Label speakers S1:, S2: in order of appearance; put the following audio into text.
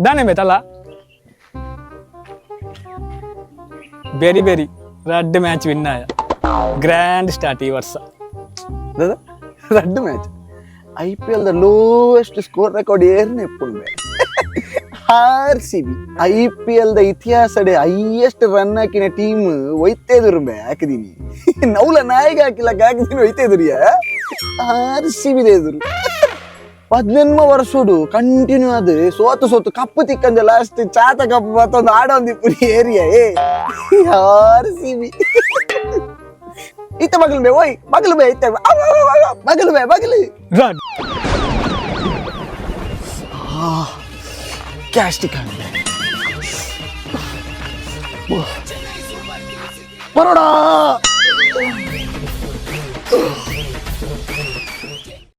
S1: ದಾನೆ ಬೇತಲ್ಲ ಬೆರಿ ಬೆರಿ ರಡ್ಡ್ ಮ್ಯಾಚ್ ವಿನ್ ಆಯ. ಗ್ರ್ಯಾಂಡ್ ಸ್ಟಾರ್ಟ್ ಈ ವರ್ಷ.
S2: ದಾದ ರಡ್ಡ್ match? IPL the lowest score record ಏರ್ನೆ ಎಪ್ಪುಂಡೆ? RCB. IPL the ಇತಿಹಾಸಡೆ ಹೈಯೆಸ್ಟ್ ರನ್ ಹಾಕಿನ ಟೀಮ್ ಒಯ್ತೇದುರು ಬೇ. ಹಾಕಿದೀನಿ ನೌಲ ನಾಯಿಗೆ ಹಾಕಿಲ್ಲ, ಹಾಕಿದೀನಿ. ಒಯ್ತೇದುರಿಯ ಆರ್ ಸಿ ಬಿ ಎದುರು. 18 ವರ್ಷಡು ಕಂಟಿನ್ಯೂ ಅದು ಸೋತು ಸೋತು ಕಪ್ಪು ತಿಕ್ಕಂದೆ ಲಾಸ್ಟ್ ಚಾತ ಕಪ್ಪು ಮತ್ತೊಂದು ಆಡೊಂದು ಏರಿಯಾ. ಏ ಆರ್ ಸಿ ಬಿ. ಇತ್ತ ಮಗಲು ಬೇ, ಓಯ್ ಮಗಲು ಬೇ, ಇತ್ತ ಮಗಲು ಬೇ, ಮಗಲು.
S1: ರಡ್
S2: ಗ್ಯಾಸ್ಟ್ರಿಕ್ ಆಗಿದೆ. ಬರೋಡಾ.